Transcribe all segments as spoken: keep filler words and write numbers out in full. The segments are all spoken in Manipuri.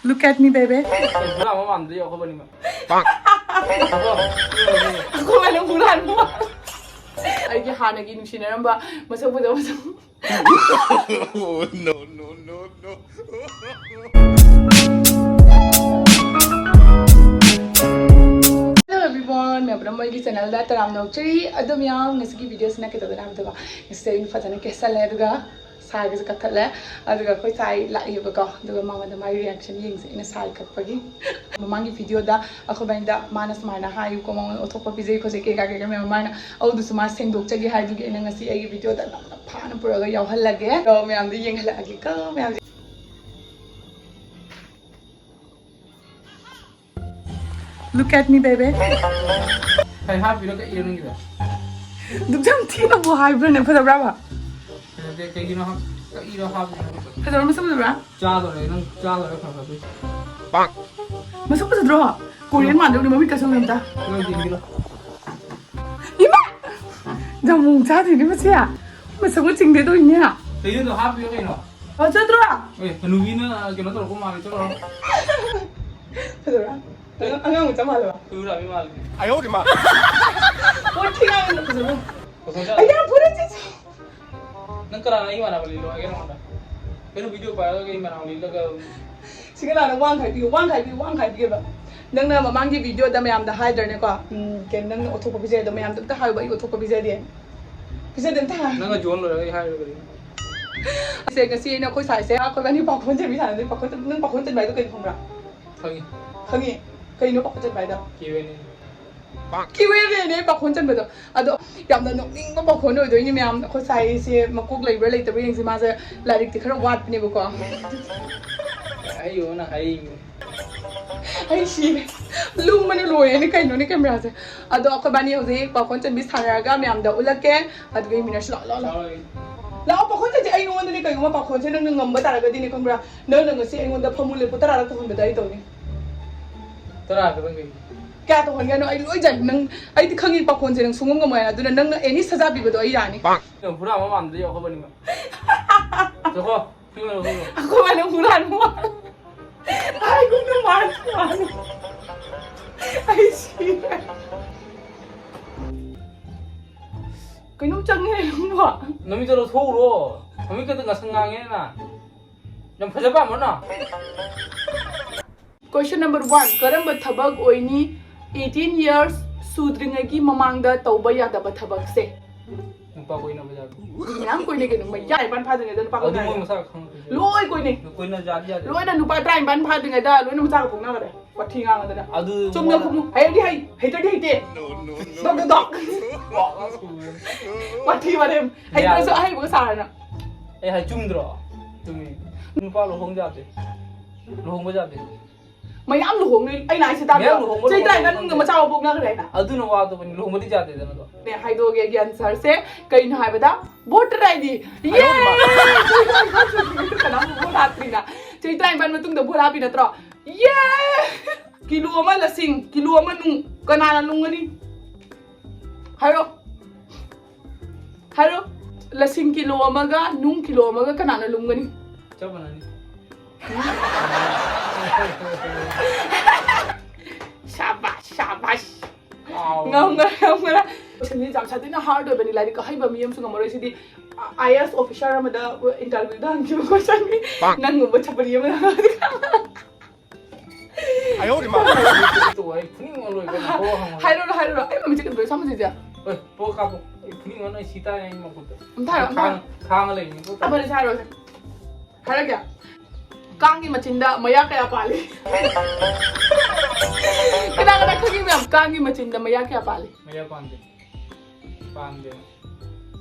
Look at me, baby. ꯄꯨꯔꯥ ꯑꯃ ꯃꯥꯟꯗ꯭ꯔꯤ ꯑꯩꯈꯣꯏꯕꯅꯤꯃꯛ꯫ ꯑꯩꯈꯣꯏ ꯃꯅꯨꯡ ꯍꯨꯔꯥꯟꯕ꯫ ꯑꯩꯒꯤ ꯍꯥꯟꯅꯒꯤ ꯅꯨꯡꯁꯤꯅꯔꯝꯕ ꯃꯁꯛ ꯐꯖꯕ ꯁꯨꯝ꯫ Oh, no, no, no, no. Hello everyone, ꯃꯌꯥꯝ ꯄꯨꯝꯅꯃꯛ ꯑꯩꯒꯤ channelꯗ ꯇꯔꯥꯝꯅ ꯑꯣꯛꯆꯔꯤ꯫ ꯑꯗꯣ ꯃꯌꯥꯝ, ꯉꯁꯤꯒꯤ videoꯁꯤꯅ ꯀꯩꯗꯧꯗꯣꯏꯅꯣ ꯍꯥꯏꯕꯗꯀꯣ, ꯉꯁꯤꯁꯦ ꯑꯩꯅ ꯐꯖꯅ ꯀꯦꯁꯜꯂꯦ, ꯑꯗꯨꯒ ꯁꯥꯏꯒꯁꯦ ꯀꯛꯊꯠꯂꯦ꯫ ꯑꯗꯨꯒ ꯑꯩꯈꯣꯏ ꯁꯥꯏ ꯂꯥꯛꯏꯕꯀꯣ, ꯑꯗꯨꯒ ꯃꯉꯣꯟꯗ ꯃꯥꯒꯤ reaction ꯌꯦꯡꯁꯦ, ꯑꯩꯅ ꯁꯥꯏ ꯀꯛꯄꯒꯤ꯫ ꯃꯃꯥꯡꯒꯤ videoꯗ ꯑꯩꯈꯣꯏ ꯕꯥꯏꯗ ꯃꯥꯅ ꯁꯨꯃꯥꯏꯅ ꯍꯥꯏꯌꯨꯀꯣ, ꯃꯉꯣꯟꯗ ꯑꯣꯠꯊꯣꯛꯄ ꯄꯤꯖꯩ ꯈꯣꯠꯆꯩ ꯀꯩꯀꯥ ꯀꯩꯀꯥ ꯃꯌꯥꯝ, ꯃꯥꯅ ꯑꯗꯨꯗꯨꯁꯨ ꯃꯥ ꯁꯦꯡꯗꯣꯛꯆꯒꯦ ꯍꯥꯏꯗꯨꯒꯤ ꯑꯩꯅ ꯉꯁꯤ ꯑꯩꯒꯤ videoꯗ ꯅꯝꯅ ꯐꯥꯅ ꯄꯨꯔꯒ ꯌꯥꯎꯍꯜꯂꯒꯦ꯫ ꯑꯗꯣ ꯃꯌꯥꯝꯗ ꯌꯦꯡꯍꯜꯂꯛꯑꯒꯦꯀꯣ, ꯃꯌꯥꯝꯁꯦ꯫ Look at me, baby. ꯀꯩ ꯍꯥꯞꯄꯤꯔꯣ, ꯀꯛꯏꯔꯣ ꯅꯪꯒꯤꯗꯣ? ꯗꯨꯛ ꯌꯥꯝ ꯊꯤꯅꯕꯨ ꯍꯥꯏꯕ꯭ꯔꯅꯦ? ꯐꯖꯕ꯭ꯔꯕ? ꯐꯖꯗꯦ, ꯀꯩꯒꯤꯅꯣ ꯍꯥꯞ-, ꯀꯛꯏꯔꯣ ꯍꯥꯞꯄꯤꯔꯣ? ꯐꯖꯕ꯭ꯔꯥ, ꯃꯁꯛ ꯐꯖꯕ꯭ꯔꯥ? ꯆꯥꯗꯣꯔꯦ, ꯅꯪ ꯆꯥꯗꯣꯔꯦ, ꯈꯔ ꯈꯔ ꯄꯤꯖꯧ꯫ ꯃꯁꯛ ꯐꯖꯗ꯭ꯔꯣ? ꯀꯣꯔꯤꯌꯟ ꯃꯥꯟꯗꯧꯅꯤ, ꯃꯃꯤꯠ ꯀꯁꯨ ꯑꯝꯇ꯫ ꯅꯪ ꯌꯦꯡꯒꯦꯔꯣ? ꯏꯃꯥ! ꯖꯥꯃꯨ ꯆꯥꯗꯣꯏꯅꯦ ꯃꯁꯦ꯫ ꯃꯁꯛ ꯃ ꯆꯤꯡꯗꯦ ꯇꯧꯏꯅꯦ꯫ ꯀꯩꯅꯣꯗꯣ ꯍꯥꯞꯄꯤꯔꯣ ꯀꯩꯅꯣ? ꯐꯖꯗ꯭ꯔꯣ? ꯑꯦ, ꯍꯅꯨꯕꯤꯅ ꯀꯩꯅꯣ ꯇꯧꯔꯛꯄ ꯃꯥꯜꯂꯦ, ꯆꯠꯂꯣ꯫ ꯐꯖꯕ꯭ꯔꯥ? ꯑꯉꯥꯡ, ꯑꯉꯥꯡ ꯃꯆꯥ ꯃꯥꯜꯂꯕ? ꯍꯅꯨꯔꯥꯕꯤ ꯃꯥꯜꯂꯦ꯫ ꯑꯌꯧꯔꯤ ꯃꯥ꯫ ꯄꯣꯠ ꯊꯤ ꯉꯥꯡꯒꯅꯨ, ꯐꯖꯕ꯭ꯔꯥ? ꯄꯥꯈꯣꯡ ꯆꯥꯗꯣꯏ꯫ ꯑꯩ ꯌꯥꯝ ꯐꯨꯔꯦ, ꯆꯦ, ꯆꯦ꯫ ꯅꯪ ꯀꯅꯥꯅ ꯑꯩ ꯏꯃꯥꯟꯅꯕ ꯂꯤꯜꯂꯣ ꯍꯥꯏꯒꯦ ꯅꯉꯣꯟꯗ? ꯀꯩꯅꯣ video ꯄꯥꯏꯔꯒ ꯏꯃꯥꯟꯅꯕ ꯂꯤꯜꯂꯒ? ꯁꯤ ꯀꯅꯥꯅ ꯋꯥ ꯑꯃ ꯍꯥꯏꯕꯤꯌꯨ, ꯋꯥ ꯑꯃ ꯍꯥꯏꯕꯤꯌꯨ, ꯋꯥ ꯑꯃ ꯍꯥꯏꯕꯤꯒꯦꯕ? ꯅꯪꯅ ꯃꯃꯥꯡꯒꯤ videoꯗ ꯃꯌꯥꯝꯗ ꯍꯥꯏꯗ꯭ꯔꯅꯦꯀꯣ? ꯎꯝ, ꯀꯩꯅꯣ, ꯅꯪꯅ ꯑꯣꯠꯊꯣꯛꯄ ꯄꯤꯖꯩ ꯑꯗꯣ, ꯃꯌꯥꯝꯗ ꯑꯝꯇ ꯍꯥꯏꯌꯨꯕ, ꯑꯩ ꯑꯣꯠꯊꯣꯛꯄ ꯄꯤꯖꯗꯦ꯫ ꯄꯤꯖꯗꯦ ꯑꯝꯇ ꯍꯥꯏ꯫ ꯅꯪꯅ ꯖꯣꯟ ꯂꯣꯏꯔꯒ ꯑꯩ ꯍꯥꯏꯔꯒ ꯀꯔꯤꯅꯣ? ꯑꯩꯁꯦ ꯉꯁꯤ ꯑꯩꯅ ꯑꯩꯈꯣꯏ ꯁꯥꯏꯁꯦ, ꯑꯩꯈꯣꯏ ꯑꯅꯤ ꯄꯥꯈꯣꯟ ꯆꯟꯕꯤ ꯁꯥꯟꯅꯗꯣꯏ꯫ ꯄꯥꯈꯣꯟ ꯆꯟ-, ꯅꯪ ꯄꯥꯈꯣꯟ ꯆꯟꯕ ꯍꯥꯏꯗꯣ ꯀꯩꯅꯣ ꯈꯪꯕ꯭ꯔꯥ? ꯈꯪꯉꯤ꯫ ꯈꯪꯉꯤ? ꯀꯩꯅꯣ ꯄꯥꯈꯣꯟ ꯆꯟꯕ ꯍꯥꯏꯗꯣ? Q and A꯫ Q and Aꯅꯦ ꯄꯥꯈꯣꯟ ꯆꯟꯕꯗꯣ꯫ ꯑꯗꯣ ꯌꯥꯝꯅ ꯅꯣꯛꯅꯤꯡꯕ ꯄꯥꯈꯣꯟ ꯑꯣꯏꯗꯣꯏꯅꯤ ꯃꯌꯥꯝ꯫ ꯑꯩꯈꯣꯏ ꯁꯥꯏꯁꯦ ꯃꯀꯣꯛ ꯂꯩꯕ꯭ꯔꯥ ꯂꯩꯇꯕ꯭ꯔꯥ ꯌꯦꯡꯁꯤ꯫ ꯃꯥꯁꯦ ꯂꯥꯏꯔꯤꯛꯇꯤ ꯈꯔ ꯋꯥꯠꯄꯅꯦꯕꯀꯣ꯫ ꯑꯩ ꯁꯤꯔꯦ꯫ ꯂꯨꯝꯕꯅ ꯂꯣꯏꯔꯦꯅꯦ ꯀꯩꯅꯣꯅꯦ cameraꯁꯦ꯫ ꯑꯗꯣ ꯑꯩꯈꯣꯏꯕꯥꯅꯤ ꯍꯧꯖꯤꯛ ꯄꯥꯈꯣꯟ ꯆꯟꯕꯤ ꯁꯥꯟꯅꯔꯒ ꯃꯌꯥꯝꯗ ꯎꯠꯂꯛꯀꯦ꯫ ꯑꯗꯨꯒ ꯌꯦꯡꯃꯤꯟꯅꯔꯁꯤ꯫ ꯂꯥꯛꯑꯣ, ꯂꯥꯛꯑꯣ, ꯂꯥꯛꯑꯣ꯫ ꯂꯥꯛꯑꯣ, ꯄꯥꯈꯣꯟ ꯆꯟꯁꯤ꯫ ꯑꯩ ꯅꯉꯣꯟꯗꯅꯦ ꯀꯩꯒꯨꯝꯕ ꯄꯥꯈꯣꯟꯁꯦ ꯅꯪꯅ ꯉꯝꯕ ꯇꯥꯔꯒꯗꯤꯅꯦ ꯈꯪꯕ꯭ꯔꯥ? ꯅꯪꯅ ꯉꯁꯤ ꯑꯩꯉꯣꯟꯗ ꯐꯃꯨ ꯂꯦꯞꯄꯨ ꯇꯔꯥꯔꯛ ꯇꯧꯍꯟꯕꯗ ꯑꯩ ꯇꯧꯅꯤ꯫ ꯇꯔꯥ ꯈꯛꯇꯪ ꯀꯩꯒꯤ? ꯀꯌꯥ ꯇꯧꯍꯟꯒꯅꯣ? ꯑꯩ ꯂꯣꯏ ꯌꯥꯅꯤ꯫ ꯅꯪ, ꯑꯩꯗꯤ ꯈꯪꯉꯤ ꯄꯥꯈꯣꯟꯁꯦ ꯅꯪ ꯁꯨꯡꯉꯝ ꯉꯝꯃꯣꯏ ꯍꯥꯏꯅ꯫ ꯑꯗꯨꯅ ꯅꯪꯅ any ꯁꯖꯥ ꯄꯤꯕꯗꯣ ꯑꯩ ꯌꯥꯅꯤ꯫ ꯄꯥꯛ! ꯅꯪ ꯐꯨꯔꯥ ꯑꯃ ꯃꯥꯟꯗ꯭ꯔꯤ ꯑꯩꯈꯣꯏꯕꯅꯤꯃꯛ꯫ ꯆꯠꯈꯣ, ꯐꯤꯔꯣꯜ ꯂꯧꯊꯣꯛꯈ꯭ꯔꯣ꯫ ꯑꯩꯈꯣꯏ ꯃꯅꯨꯡ ꯍꯨꯔꯥꯟꯕ꯫ ꯃꯃꯤꯠꯇꯣ ꯂꯧꯊꯣꯛꯎꯔꯣ꯫ ꯃꯃꯤꯠꯀꯗꯣ ꯉꯁꯪ ꯉꯥꯡꯉꯦꯅ꯫ ꯌꯥꯝ ꯐꯖꯕ ꯑꯃꯅ꯫ Question number one, ꯀꯔꯝꯕ ꯊꯕꯛ ꯑꯣꯏꯅꯤ eighteen years ꯁꯨꯗ꯭ꯔꯤꯉꯩꯒꯤ ꯃꯃꯥꯡꯗ ꯇꯧꯕ ꯌꯥꯗꯕ ꯊꯕꯛꯁꯦ? ꯅꯨꯄꯥ ꯀꯣꯏꯅꯕ ꯌꯥꯗꯦ꯫ ꯃꯌꯥꯝ ꯀꯣꯏꯅꯩ ꯀꯩꯅꯣ, ꯃꯌꯥꯏ ꯏꯄꯥꯟ ꯐꯥꯗ꯭ꯔꯤꯉꯩꯗ ꯅꯨꯄꯥ ꯑꯗꯨ ꯃꯣꯏ ꯀꯣꯏꯅꯔꯦ꯫ ꯃꯁꯥ ꯈꯪꯉꯛꯇꯣꯏꯅꯦ꯫ ꯂꯣꯏ ꯀꯣꯏꯅꯩ꯫ ꯀꯣꯏꯅ ꯌꯥꯗꯤ ꯌꯥꯗꯦ꯫ ꯂꯣꯏꯅ ꯅꯨꯄꯥ ꯇꯔꯥꯅꯤꯄꯥꯟ ꯐꯥꯗ꯭ꯔꯤꯉꯩꯗ ꯂꯣꯏꯅ ꯃꯆꯥꯒ ꯄꯣꯛꯅꯈ꯭ꯔꯦ꯫ ꯋꯥꯊꯤ ꯉꯥꯡꯉꯗꯅ꯫ ꯑꯗꯨ ꯆꯨꯝꯅ ꯃꯥ- ꯈꯨꯝꯃꯨ꯫ ꯍꯩꯔꯗꯤ ꯍꯩ, ꯍꯩꯇ꯭ꯔꯗꯤ ꯍꯩꯇꯦ꯫ ꯗꯣꯛ ꯗꯣꯛ ꯗꯣꯛ꯫ ꯋꯥꯊꯤ ꯋꯥꯔꯦꯝ꯫ ꯍꯩꯇ꯭ꯔꯁꯨ ꯌꯥꯔꯦ꯫ ꯑꯍꯩꯕꯒ ꯁꯥꯔꯅ꯫ ꯑꯩ ꯍꯥꯏ ꯆꯨꯝꯗ꯭ꯔꯣ? ꯆꯨꯝꯃꯤ꯫ ꯅꯨꯄꯥ ꯂꯨꯍꯣꯡ ꯌꯥꯗꯦ꯫ ꯂꯨꯍꯣꯡꯕ ꯌꯥꯗꯦ꯫ ꯃꯌꯥꯝ ꯂꯨꯍꯣꯡꯅꯩ꯫ ꯑꯩꯅ ꯍꯥꯏꯁꯦ ꯇꯥꯗ꯭ꯔꯣ? ꯃꯌꯥꯝ ꯂꯨꯍꯣꯡꯕ ꯆꯍꯤ ꯇꯔꯥ ꯂꯨꯍꯣꯡꯕ ꯃꯅꯨꯡꯗ ꯃꯆꯥ ꯑꯃ ꯄꯣꯛꯅꯈ꯭ꯔꯦ ꯍꯥꯏꯅ꯫ ꯑꯗꯨꯅ ꯋꯥꯗꯕꯅꯤ, ꯂꯨꯍꯣꯡꯕꯗꯤ ꯌꯥꯗꯦꯗꯅ ꯑꯗꯣ꯫ ꯅꯦ, ꯍꯥꯏꯗꯣꯛꯑꯒꯦ ꯑꯩꯒꯤ answer ꯁꯦ ꯀꯩꯅꯣ ꯍꯥꯏꯕꯗ, voter I D꯫ ꯌꯦ! ꯍꯥꯏꯗꯣꯛꯑꯣ ꯏꯃꯥ꯫ ꯀꯅꯥꯝ vote ꯍꯥꯞꯇ꯭ꯔꯤꯅ꯫ ꯆꯍꯤ ꯇꯔꯥꯅꯤꯄꯥꯟ ꯃꯇꯨꯡꯗ vote ꯍꯥꯞꯄꯤ ꯅꯠꯇ꯭ꯔꯣ? ꯌꯦ! ꯀꯤꯂꯣ ꯑꯃ ꯂꯁꯤꯡ, ꯀꯤꯂꯣ ꯑꯃ ꯅꯨꯡ, ꯀꯅꯥꯅ ꯂꯨꯝꯒꯅꯤ? ꯍꯥꯏꯔꯣ꯫ ꯍꯥꯏꯔꯣ꯫ ꯂꯁꯤꯡ ꯀꯤꯂꯣ ꯑꯃꯒ ꯅꯨꯡ ꯀꯤꯂꯣ ꯑꯃꯒ ꯀꯅꯥꯅ ꯂꯨꯝꯒꯅꯤ? ꯆꯞ ꯃꯥꯟꯅꯅꯤ꯫ ꯁꯥꯕꯥꯁ, ꯁꯥꯕꯥꯁ꯫ ꯀꯥꯎ꯫ ꯉꯝꯒ꯭ꯔꯦ, ꯉꯝꯒ꯭ꯔꯦ꯫ Question ꯁꯤ ꯌꯥꯝ ꯁꯥꯊꯤꯅ hard ꯑꯣꯏꯕꯅꯤ, ꯂꯥꯏꯔꯤꯛ ꯑꯍꯩꯕ ꯃꯤ ꯑꯃꯁꯨ ꯉꯝꯃꯔꯣꯏ꯫ ꯁꯤꯗꯤ I A S officer ꯑꯃꯗ interview ꯗ ꯍꯪꯈꯤꯕ question ꯅꯤ꯫ ꯄꯥꯛ꯫ ꯅꯪꯒꯨꯝꯕ ꯆꯄꯔꯤ ꯑꯃꯅ ꯍꯪꯉꯗꯤ꯫ ꯑꯌꯣ ꯃꯥ꯫ ꯇꯣ, ꯑꯩ ꯐꯨꯅꯤꯡꯕ ꯂꯣꯏꯈ꯭ꯔꯦ꯫ ꯄꯣ ꯍꯪꯉꯣ꯫ ꯍꯥꯏꯔꯣꯔꯣ, ꯍꯥꯏꯔꯣꯔꯣ꯫ ꯑꯩ ꯃꯃꯤꯠꯁꯦ ꯀꯩꯗꯧꯔꯦ? ꯁꯝꯁꯤꯁꯦ꯫ ꯍꯣꯏ, ꯄꯣ ꯀꯥꯞꯄꯣ꯫ ꯑꯩ ꯐꯨꯅꯤꯡꯕꯅ ꯑꯩ ꯁꯤ ꯇꯥꯔꯦ ꯑꯩ ꯃꯈꯨꯠꯇ꯫ ꯑꯝꯊꯥꯔꯣ, ꯑꯝꯊꯥꯔꯣ꯫ ꯈꯥꯡ-, ꯈꯥꯡꯉ ꯂꯩꯅꯤꯀꯣ꯫ ꯑꯃꯅꯦ ꯁꯥꯔꯣꯁꯦ꯫ ꯍꯥꯏꯔꯒꯦ꯫ ꯀꯥꯡꯒꯤ ꯃꯆꯤꯟꯗ ꯃꯌꯥ ꯀꯌꯥ ꯄꯥꯜꯂꯤ? ꯀꯅꯥ ꯀꯅꯥ ꯈꯪꯉꯤ ꯃꯌꯥꯝ? ꯀꯥꯡꯒꯤ ꯃꯆꯤꯟꯗ ꯃꯌꯥ ꯀꯌꯥ ꯄꯥꯜꯂꯤ? ꯃꯌꯥ ꯄꯥꯟꯗꯦ꯫ ꯄꯥꯟꯗꯦ꯫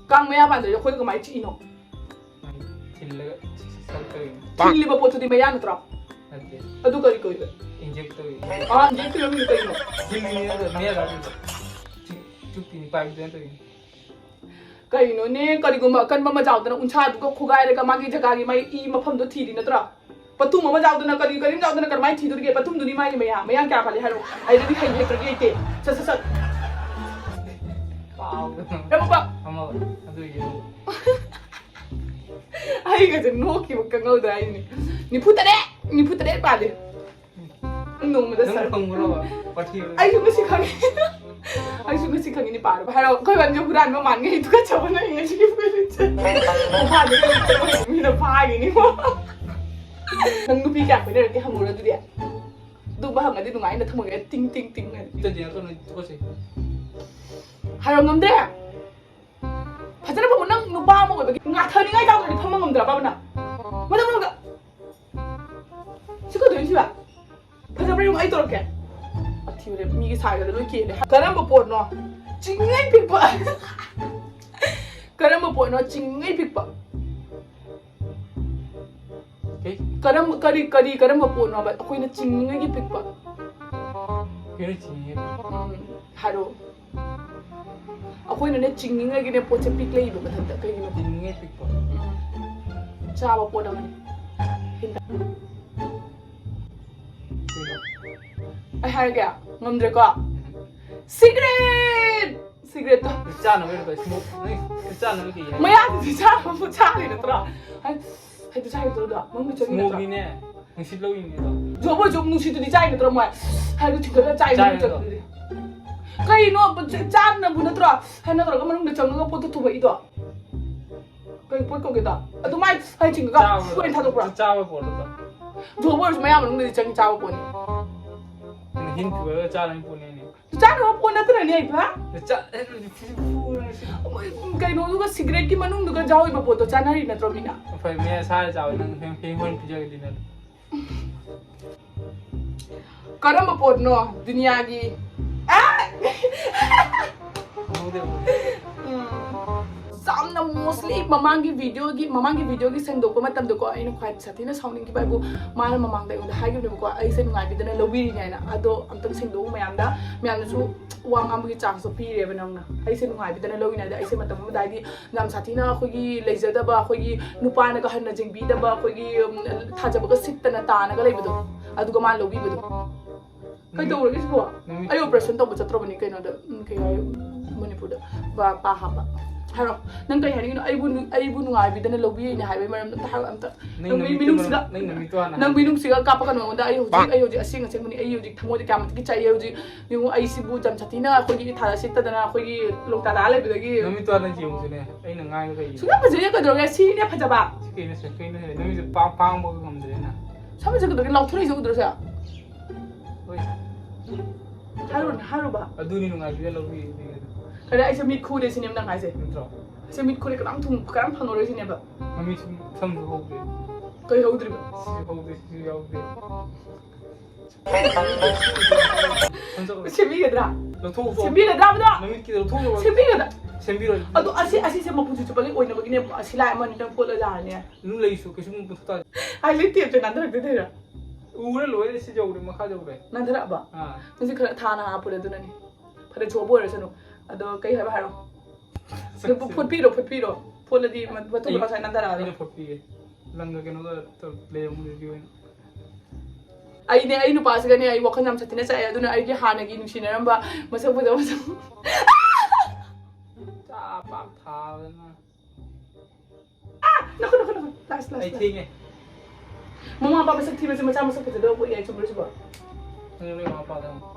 ꯀꯥꯡ ꯃꯌꯥ ꯄꯥꯟꯗ꯭ꯔꯗꯤ ꯑꯩꯈꯣꯏꯗ ꯀꯃꯥꯏꯅ ꯆꯤꯛꯏꯅꯣ? ꯅꯪ ꯊꯤꯜꯂꯒ ꯁꯠꯇꯣꯏꯅꯤ꯫ ꯊꯤꯜꯂꯤꯕ ꯄꯣꯠꯇꯨꯗꯤ ꯃꯌꯥ ꯅꯠꯇ꯭ꯔꯣ? ꯅꯠꯇꯦ꯫ ꯑꯗꯨ ꯀꯔꯤ ꯀꯧꯏꯕ? Inject ꯇꯧꯏ꯫ ꯑꯥ, inject ꯇꯧꯏ ꯃꯃꯤꯡꯗꯣ ꯀꯩꯅꯣ? ꯊꯤꯜꯂꯤꯅꯤ ꯑꯗꯣ ꯃꯌꯥ ꯆꯤꯛ-, ꯆꯤꯛꯇꯤꯅꯤ ꯄꯥꯏꯞꯇꯨꯅ ꯇꯧꯏꯅꯤ꯫ ꯀꯩꯅꯣꯅꯦ, ꯀꯔꯤꯒꯨꯝꯕ ꯑꯀꯟꯕ ꯑꯃ ꯆꯥꯎꯗꯅ ꯎꯟꯁꯥꯗꯨꯒ ꯈꯣꯒꯥꯏꯔꯒ ꯃꯥꯒꯤ ꯖꯒꯥꯒꯤ ꯃꯥꯒꯤ ꯏ ꯃꯐꯝꯗꯣ ꯊꯤꯔꯤ ꯅꯠꯇ꯭ꯔꯣ? ꯄꯊꯨꯝ ꯑꯃ ꯆꯥꯎꯗꯅ ꯀꯔꯤ ꯀꯔꯤꯝ ꯆꯥꯎꯗꯅ ꯀꯔꯝꯍꯥꯏꯅ ꯊꯤꯗꯣꯔꯤꯒꯦ? ꯄꯊꯨꯝꯗꯨꯅꯤ ꯃꯥꯒꯤ ꯃꯌꯥ꯫ ꯃꯌꯥ ꯀꯌꯥ ꯄꯥꯜꯂꯤ ꯍꯥꯏꯔꯣ? ꯑꯩꯗꯗꯤ ꯍꯩ ꯍꯩꯇ꯭ꯔꯗꯤ ꯍꯩꯇꯦ꯫ ꯁꯠ ꯁꯠ ꯁꯠ꯫ ꯀꯥꯎꯗꯅ꯫ ꯔꯝꯕ꯫ ꯑꯃ ꯑꯗꯨ ꯌꯦꯡꯉꯨ꯫ ꯑꯩꯒꯁꯦ ꯅꯣꯛꯈꯤꯕ ꯈꯪꯍꯧꯗ꯭ꯔꯥ ꯍꯥꯏꯁꯤꯅꯦ꯫ ꯅꯤꯐꯨ ꯇꯔꯦꯠ! ꯅꯤꯐꯨ ꯇꯔꯦꯠ ꯄꯥꯜꯂꯤ꯫ ꯅꯣꯡꯃꯗ ꯅꯪ ꯁꯔ-, ꯈꯪꯕ꯭ꯔꯣ? ꯄꯥꯊꯤ꯫ ꯑꯩꯁꯨ ꯉꯁꯤ ꯈꯪꯉꯦ꯫ ꯑꯩꯁꯨ ꯉꯁꯤ ꯈꯪꯉꯤꯅꯤ ꯄꯥꯔꯕ ꯍꯥꯏꯔꯣ꯫ ꯑꯩꯈꯣꯏ ꯋꯥꯟꯁꯦ ꯍꯨꯔꯥꯟꯕ ꯃꯥꯟꯒꯦ ꯍꯩꯗꯨꯒ ꯆꯕꯅ ꯉꯁꯤ ꯐꯨꯔꯤꯠꯁꯦ ꯃꯈꯥꯗ ꯃꯤꯅ ꯐꯥꯈꯤꯅꯤꯀꯣ꯫ ꯅꯪ ꯅꯨꯄꯤ ꯀꯌꯥ ꯀꯣꯏꯅꯔꯛꯀꯦ ꯍꯪꯉꯨꯔꯣ ꯑꯗꯨꯗꯤ꯫ ꯑꯗꯨꯒꯨꯝꯕ ꯍꯪꯉꯗꯤ ꯅꯨꯡꯉꯥꯏꯅ ꯊꯝꯃꯒꯦ꯫ ꯇꯤꯡ ꯇꯤꯡ ꯇꯤꯡ ꯍꯥꯏꯅ꯫ ꯏꯆꯟꯗꯤ ꯅꯪ ꯀꯩꯅꯣ ꯊꯣꯛꯀꯠꯁꯦ꯫ ꯍꯥꯏꯔꯣ ꯉꯝꯗ꯭ꯔꯦ꯫ ꯐꯖꯅ ꯐꯝꯃꯨ꯫ ꯅꯪ ꯅꯨꯄꯥ ꯑꯃ ꯑꯣꯏꯕꯒꯤ ꯉꯥꯊꯅꯤꯡꯉꯥꯏ ꯆꯥꯎꯗ꯭ꯔꯗꯤ ꯐꯝꯕ ꯉꯝꯗ꯭ꯔꯕ ꯅꯪ? ꯃꯊꯪ ꯃꯊꯪꯗ꯫ ꯁꯤ ꯀꯩꯗꯧꯔꯤꯅꯣ ꯁꯤꯕ? ꯐꯖꯕ꯭ꯔꯥ ꯌꯦꯡꯉꯨ, ꯑꯩ ꯇꯧꯔꯛꯀꯦ꯫ ꯑꯊꯤꯕꯅꯦ, ꯃꯤꯒꯤ ꯁꯥꯏꯒꯗ ꯂꯣꯏ ꯀꯦꯜꯂꯦ꯫ ꯀꯔꯝꯕ ꯄꯣꯠꯅꯣ? ꯆꯤꯡꯉꯩ ꯄꯤꯛꯄ꯫ ꯀꯔꯝꯕ ꯄꯣꯠꯅꯣ ꯆꯤꯡꯉꯩ ꯄꯤꯛꯄ? ꯀꯩ? ꯀꯔꯝ-, ꯀꯔꯤ, ꯀꯔꯤ, ꯀꯔꯝꯕ ꯄꯣꯠꯅꯣꯕ ꯑꯩꯈꯣꯏꯅ ꯆꯤꯡꯉꯩꯒꯤ ꯄꯤꯛꯄ? ꯀꯩꯅꯣ ꯆꯤꯡꯉꯩ ꯄꯤꯛꯄ? ꯎꯝ, ꯍꯥꯏꯔꯛꯑꯣ꯫ ꯑꯩꯈꯣꯏꯅꯅꯦ ꯆꯤꯡꯉꯩꯒꯤꯅꯦ ꯄꯣꯠꯁꯦ ꯄꯤꯛ ꯂꯩꯕ ꯃꯊꯟꯇ ꯀꯩꯒꯤꯅꯣ? ꯆꯤꯡꯉꯩ ꯄꯤꯛꯄ? ꯎꯝ꯫ ꯆꯥꯕ ꯄꯣꯠ ꯑꯃꯅꯤ꯫ ꯍꯤꯟꯗ-, ꯑꯩ ꯍꯥꯏꯔꯒꯦ, ꯉꯝꯗ꯭ꯔꯦꯀꯣ? ꯁꯤꯒ꯭ꯔꯦꯠ! ꯁꯤꯒ꯭ꯔꯦꯠꯇꯣ꯫ ꯆꯥꯅꯕ ꯂꯩꯔꯛꯄ, smoke, ꯅꯣꯏ ꯆꯥꯅꯕ ꯀꯩ ꯍꯥꯏ? ꯃꯌꯥꯗꯨꯗꯤ ꯆꯥꯅꯕ ꯆꯥꯔꯤ ꯅꯠꯇ꯭ꯔꯣ? ꯍꯥꯏ, ꯍꯥꯏꯗꯤ ꯆꯥꯔꯤꯗꯣ ꯃꯅꯨꯡꯗ ꯆꯪꯉꯤ ꯅꯠꯇ꯭ꯔꯣ? Smokeꯅꯤꯅꯦ, ꯅꯨꯡꯁꯤꯠ ꯂꯧꯔꯤꯅꯦ ꯑꯗꯣ꯫ ꯖꯣꯕꯣꯏ ꯖꯣꯕ ꯅꯨꯡꯁꯤꯠꯇꯨꯗꯤ ꯆꯥꯏ ꯅꯠꯇ꯭ꯔꯣ ꯃꯣꯏ? ꯍꯥꯏꯗꯤ ꯆꯤꯡꯈꯠꯂ ꯆꯥꯏ ꯆꯥꯏ ꯃꯅꯨꯡ ꯑꯗꯣ꯫ ꯆꯪꯉꯤꯗꯨꯗꯤ꯫ ꯀꯩꯅꯣ, ꯆꯥꯅꯕꯨ ꯅꯠꯇ꯭ꯔꯣ? ꯍꯥꯏ ꯅꯠꯇ꯭ꯔꯒ ꯃꯅꯨꯡꯗ ꯆꯪꯉꯒ ꯄꯣꯠꯇꯣ ꯊꯨꯕꯛꯏꯗꯣ? ꯀꯩ ꯄꯣꯠ ꯀꯧꯒꯦꯗꯣ? ꯑꯗꯨꯃꯥꯏ ꯍꯥꯏ ꯆꯤꯡꯉꯒ ꯆꯥꯕ ꯐꯨꯔꯦ ꯊꯥꯗꯣꯛꯄ꯭ꯔꯥ? ꯆꯥꯕ ꯄꯣꯠ ꯑꯗꯣ꯫ ꯖꯣꯕꯣꯏ ꯑꯣꯏꯔꯁꯨ ꯃꯌꯥ ꯃꯅꯨꯡꯗꯗꯤ ꯆꯪꯉꯤ ꯆꯥꯕ ꯄꯣꯠꯅꯤ꯫ ꯍꯤꯟ ꯄꯤꯕꯒ ꯆꯥꯅꯕ ꯄꯣꯠꯅꯦꯅꯦ꯫ ꯆꯥꯅꯕ ꯄꯣꯠ ꯅꯠꯇ꯭ꯔꯅꯦ ꯑꯩꯕ? ꯆꯥ-, ꯑꯦ, ꯐꯨꯔꯦ ꯁꯤ꯫ ꯃꯣꯏ ꯀꯩꯅꯣꯗꯨꯒ ꯁꯤꯒꯔꯦꯠꯀꯤ ꯃꯅꯨꯡꯗꯨꯒ ꯌꯥꯎꯔꯤꯕ ꯄꯣꯠꯇꯣ ꯆꯥꯅꯔꯤ ꯅꯠꯇ꯭ꯔꯣ ꯃꯤꯅ? ꯐꯩ, ꯃꯌꯥ ꯁꯥꯔ ꯆꯥꯕ ꯅꯪ ꯍꯌꯦꯡ, ꯍꯌꯦꯡ ꯍꯣꯔꯦꯟ ꯄꯤꯖꯒꯦ dinner꯫ ꯀꯔꯝꯕ ꯄꯣꯠꯅꯣ ꯗꯨꯅꯤꯌꯥꯒꯤ? ꯑꯥ! ꯎꯝ꯫ ꯌꯥꯝꯅ mostly ꯃꯃꯥꯡꯒꯤ videoꯒꯤ, ꯃꯃꯥꯡꯒꯤ videoꯒꯤ ꯁꯦꯡꯗꯣꯛꯄ ꯃꯇꯝꯗꯀꯣ, ꯑꯩꯅ ꯈ꯭ꯋꯥꯏ ꯁꯥꯊꯤꯅ ꯁꯥꯎꯅꯤꯡꯈꯤꯕ ꯍꯥꯏꯕꯨ ꯃꯥꯅ ꯃꯃꯥꯡꯗ ꯑꯩꯉꯣꯟꯗ ꯍꯥꯏꯈꯤꯕꯅꯦꯕꯀꯣ, ꯑꯩꯁꯦ ꯅꯨꯡꯉꯥꯏꯕꯤꯗꯅ ꯂꯧꯕꯤꯔꯤꯅꯦ ꯍꯥꯏꯅ꯫ ꯑꯗꯣ ꯑꯝꯇꯪ ꯁꯦꯡꯗꯣꯛꯎ ꯃꯌꯥꯝꯗ, ꯃꯌꯥꯝꯅꯁꯨ ꯋꯥ ꯉꯥꯡꯕꯒꯤ chanceꯇꯣ ꯄꯤꯔꯦꯕ ꯅꯪꯅ꯫ ꯑꯩꯁꯦ ꯅꯨꯡꯉꯥꯏꯕꯤꯗꯅ ꯂꯧꯔꯤꯅꯦ꯫ ꯑꯗ ꯑꯩꯁꯦ ꯃꯇꯝ ꯑꯃꯗ ꯍꯥꯏꯗꯤ ꯌꯥꯝ ꯁꯥꯊꯤꯅ ꯑꯩꯈꯣꯏꯒꯤ ꯂꯩꯖꯗꯕ, ꯑꯩꯈꯣꯏꯒꯤ ꯅꯨꯄꯥꯅꯒ ꯍꯟꯅ ꯌꯦꯡꯕꯤꯗꯕ, ꯑꯩꯈꯣꯏꯒꯤ, ꯎꯝ, ꯊꯥꯖꯕꯒ ꯁꯤꯠꯇꯅ ꯇꯥꯅꯒ ꯂꯩꯕꯗꯣ, ꯑꯗꯨꯒ ꯃꯥꯅ ꯂꯧꯕꯤꯕꯗꯣ꯫ ꯀꯩꯗꯧꯔꯒꯦ ꯁꯤꯕꯣ? ꯅꯨꯃꯤꯠ ꯑꯩ operation ꯇꯧꯕ ꯆꯠꯇ꯭ꯔꯕꯅꯤ ꯀꯩꯅꯣꯗ, ꯎꯝ, ꯀꯩ ꯍꯥꯏ, ꯃꯅꯤꯄꯨꯔꯗ ꯕ-, ꯄꯥ ꯍꯥꯞꯄ꯫ ꯍꯥꯏꯔꯣ꯫ ꯅꯪ ꯀꯩ ꯍꯥꯏꯅꯤꯡꯉꯤꯅꯣ? ꯑꯩꯕꯨ ꯅꯨ- ꯑꯩꯕꯨ ꯅꯨꯡꯉꯥꯏꯕꯤꯗꯅ ꯂꯧꯕꯤꯔꯤꯅꯦ ꯍꯥꯏꯕꯒꯤ ꯃꯔꯝꯗꯣ ꯑꯝꯇ ꯍꯥꯏꯔꯣ ꯑꯝꯇ꯫ ꯅꯪ ꯅꯪ ꯃꯤ- ꯅꯨꯃꯤꯠꯇꯨ ꯃꯤꯅꯨꯡꯁꯤꯒ ꯅꯪ ꯅꯨꯃꯤꯠꯇꯨ ꯍꯥꯟꯅ ꯅꯪ ꯃꯤꯅꯨꯡꯁꯤꯒ ꯀꯥꯞꯄꯛꯀꯅꯨ ꯑꯩꯉꯣꯟꯗ꯫ ꯑꯩ ꯍꯧꯖꯤꯛ ꯑꯩ ꯍꯧꯖꯤꯛ ꯑꯁꯦꯡ ꯑꯁꯦꯡꯕꯅꯤ꯫ ꯑꯩ ꯍꯧꯖꯤꯛ ꯊꯃꯣꯏꯗ ꯀꯌꯥ ꯃꯇꯤꯛꯀꯤ ꯆꯥꯛꯏ ꯍꯧꯖꯤꯛ꯫ ꯌꯦꯡꯉꯨ ꯑꯩꯁꯤꯕꯨ ꯖꯝ ꯁꯥꯊꯤꯅ ꯑꯩꯈꯣꯏꯒꯤ ꯊꯥꯗ ꯁꯤꯠꯇꯗꯅ ꯑꯩꯈꯣꯏꯒꯤ ꯂꯣꯛꯇꯥꯛꯇ ꯂꯩꯕꯗꯒꯤ꯫ ꯅꯨꯃꯤꯠꯇꯨ ꯍꯥꯟꯅ ꯌꯦꯡꯉꯨꯁꯤꯅꯦ꯫ ꯑꯩꯅ ꯉꯥꯡꯉꯤꯗꯣ ꯀꯩꯒꯤꯅꯣ? ꯁꯨꯡꯌꯥꯝ ꯐꯖꯩꯅꯦ ꯀꯩꯗꯧꯔꯒꯦ? ꯁꯤꯅꯦ ꯐꯖꯕ꯫ ꯁꯤ ꯀꯩꯅꯣ ꯁꯦ ꯀꯩꯅꯣ ꯁꯦ ꯅꯨꯃꯤꯠꯁꯦ ꯄꯥꯡ ꯄꯥꯡꯕꯒ ꯉꯝꯗ꯭ꯔꯦꯅ꯫ ꯁꯨꯡꯌꯥꯝ ꯐꯖꯩ ꯀꯩꯗꯧꯔꯒꯦ? ꯂꯥꯎꯊꯣꯔꯛꯏꯁꯦ ꯎꯗ꯭ꯔꯣ ꯁꯦ? ꯍꯣꯏ꯫ ꯍꯥꯏꯔꯨꯅꯦ ꯍꯥꯏꯔꯨꯕ꯫ ꯑꯗꯨꯅꯤ ꯅꯨꯡꯉꯥꯏꯕꯤꯗ ꯂꯧꯕꯤꯔꯤꯁꯦ꯫ ꯀꯔꯤ ꯑꯩꯁꯦ ꯃꯤꯠ ꯈꯨꯔꯦ ꯁꯤꯅꯦꯕ ꯅꯪ ꯍꯥꯏꯁꯦ? ꯅꯠꯇ꯭ꯔꯣ? ꯑꯩꯁꯦ ꯃꯤꯠ ꯈꯨꯔꯦ ꯀꯅꯥꯝ ꯊꯨꯡ ꯀꯅꯥꯝ ꯐꯪꯉꯔꯣꯏ ꯁꯤꯅꯦꯕ꯫ ꯃꯃꯤꯠ ꯁꯨꯝ ꯁꯝꯁꯨ ꯍꯧꯗꯦ꯫ ꯀꯩ ꯍꯧꯗ꯭ꯔꯤꯕ? ꯁꯤꯁꯨ ꯍꯧꯗꯦ ꯁꯤꯁꯨ ꯌꯥꯎꯗꯦ꯫ ꯁꯝ ꯆꯠꯈ꯭ꯔꯦ꯫ ꯁꯦꯝꯕꯤꯒꯗ꯭ꯔꯥ? ꯂꯧꯊꯣꯛꯎꯆꯣ꯫ ꯁꯦꯝꯕꯤꯒꯗ꯭ꯔꯥ ꯍꯥꯏꯕꯗꯣ? ꯅꯨꯃꯤꯠꯀꯤꯗ ꯂꯧꯊꯣꯛꯎꯆꯣ꯫ ꯁꯦꯝꯕꯤꯒꯗ꯭ꯔꯥ? ꯁꯦꯝꯕꯤꯔꯣ꯫ ꯑꯗꯣ ꯑꯁꯤ ꯑꯁꯤꯁꯦ ꯃꯄꯨꯟꯁꯤ ꯆꯨꯞꯄꯒꯤ ꯑꯣꯏꯅꯕꯒꯤꯅꯦ꯫ ꯑꯁꯤ ꯂꯥꯏ ꯑꯃ ꯑꯅꯤꯇꯪ ꯄꯣꯠꯂ ꯌꯥꯔꯅꯤ꯫ ꯑꯗꯨꯝ ꯂꯩꯁꯨ ꯀꯩꯁꯨꯝ ꯄꯨꯊꯣꯛ ꯇꯥꯔꯦ꯫ ꯑꯥꯏꯂꯦꯠ ꯇꯦꯞꯁꯦ ꯅꯥꯟꯊꯔꯛꯇꯣꯏꯔꯥ? ꯎꯔꯦ ꯂꯣꯏꯔꯦ ꯁꯤ ꯌꯧꯔꯦ ꯃꯈꯥ ꯌꯧꯔꯦ꯫ ꯅꯥꯟꯊꯔꯛꯑꯕ? ꯑꯥ꯫ ꯃꯁꯤ ꯈꯔ ꯊꯥꯅ ꯍꯥꯞꯄꯨꯔꯦ ꯑꯗꯨꯅꯅꯤ꯫ ꯐꯅꯦꯛ ꯁꯣꯞꯄ ꯑꯣꯏꯔꯁꯅꯨ꯫ ꯑꯗꯣ ꯀꯩ ꯍꯥꯏꯕ ꯍꯥꯏꯔꯣ? ꯑꯗꯨ ꯐꯣꯠꯄꯤꯔꯣ ꯐꯣꯠꯄꯤꯔꯣ꯫ ꯐꯣꯠꯂꯗꯤ ꯃ- ꯃꯇꯨꯡ ꯑꯩ- ꯉꯁꯥꯏ ꯅꯥꯟꯊꯔꯛꯑꯅꯤ꯫ ꯑꯩꯅ ꯐꯣꯠꯄꯤꯒꯦ꯫ ꯂꯪꯒ ꯀꯩꯅꯣꯒ ꯇꯧ- ꯂꯩꯔꯝꯃꯨꯗꯤ ꯑꯣꯏꯅ꯫ ꯑꯩꯅꯦ ꯑꯩ ꯅꯨꯄꯥꯁꯤꯒꯅꯦ ꯑꯩ ꯋꯥꯈꯜ ꯌꯥꯝ ꯁꯥꯊꯤꯅ ꯆꯥꯛꯑꯦ꯫ ꯑꯗꯨꯅ ꯑꯩꯒꯤ ꯍꯥꯟꯅꯒꯤ ꯅꯨꯡꯁꯤꯅꯔꯝꯕ ꯃꯁꯛ ꯐꯖꯕ ꯃꯁꯛ ꯆꯥ ꯄꯥꯛ ꯊꯥꯗꯅ꯫ ꯅꯈꯣ ꯅꯈꯣ ꯅꯈꯣ ꯂꯥꯁ ꯑꯩ ꯂꯥꯁ ꯊꯦꯡꯉꯦ꯫ ꯃꯃꯥ ꯃꯄꯥ ꯃꯁꯛ ꯊꯤꯕꯁꯦ ꯃꯆꯥ ꯃꯁꯛ ꯐꯖꯗꯕ ꯄꯣꯛꯑꯦ ꯍꯥꯏ ꯆꯨꯝꯕ꯭ꯔꯣ ꯁꯤꯕꯣ? ꯅꯪ ꯅꯣꯏ ꯃꯃꯥ ꯃꯄꯥꯗ ꯍꯪꯉꯣ꯫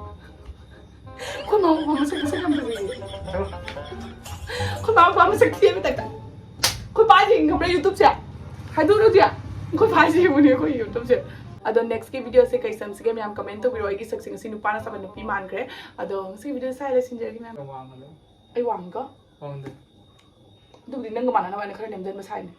ꯑꯩꯈꯣꯏ ꯃꯃꯥ ꯃꯄꯥ ꯃꯁꯛ ꯃꯁꯛ ꯌꯥꯝ ꯐꯖꯩꯌꯦ꯫ ꯍꯥꯏꯔꯣ꯫ ꯑꯩꯈꯣꯏ ꯃꯃꯥ ꯃꯄꯥ ꯃꯁꯛ ꯊꯤꯕ ꯇꯥꯏꯞꯇ꯫ ꯑꯩꯈꯣꯏ ꯄꯥ ꯌꯦꯡꯈ꯭ꯔꯕ꯭ꯔꯥ ꯌꯨꯇꯨꯕꯁꯦ? ꯍꯥꯏꯗꯣꯛꯎꯔꯣꯗꯤ ꯑꯩꯈꯣꯏ ꯄꯥ ꯌꯦꯡꯕꯅꯦ ꯑꯩꯈꯣꯏ ꯌꯨꯇꯨꯕꯁꯦ꯫ ꯑꯗꯣ ꯅꯦꯛꯁꯀꯤ ꯚꯤꯗꯤꯑꯣꯁꯦ ꯀꯩ ꯁꯦꯝꯁꯤꯒꯦ ꯃꯌꯥꯝ ꯀꯃꯦꯟ ꯇꯧꯕꯤꯔꯣ꯫ ꯑꯩꯒꯤ ꯁꯛꯁꯦ ꯉꯁꯤ ꯅꯨꯄꯥꯅ ꯁꯥꯕ ꯅꯨꯄꯤ ꯃꯥꯟꯈ꯭ꯔꯦ꯫ ꯑꯗꯣ ꯉꯁꯤꯒꯤ ꯚꯤꯗꯤꯑꯣ ꯁ꯭ꯋꯥꯏꯗ ꯂꯣꯏꯁꯤꯟꯖꯔꯒꯦ ꯃꯌꯥꯝ꯫ ꯅꯪ ꯋꯥꯡꯃꯗꯣ꯫ ꯑꯩ ꯋꯥꯡꯉꯤꯀꯣ? ꯋꯥꯡꯗꯦ꯫ ꯑꯗꯨꯕꯨꯗꯤ ꯅꯪꯒ ꯃꯥꯟꯅꯅꯕ ꯑꯩꯅ ꯈꯔ ꯅꯦꯝꯖꯟꯕ ꯁꯥꯏꯅꯦ꯫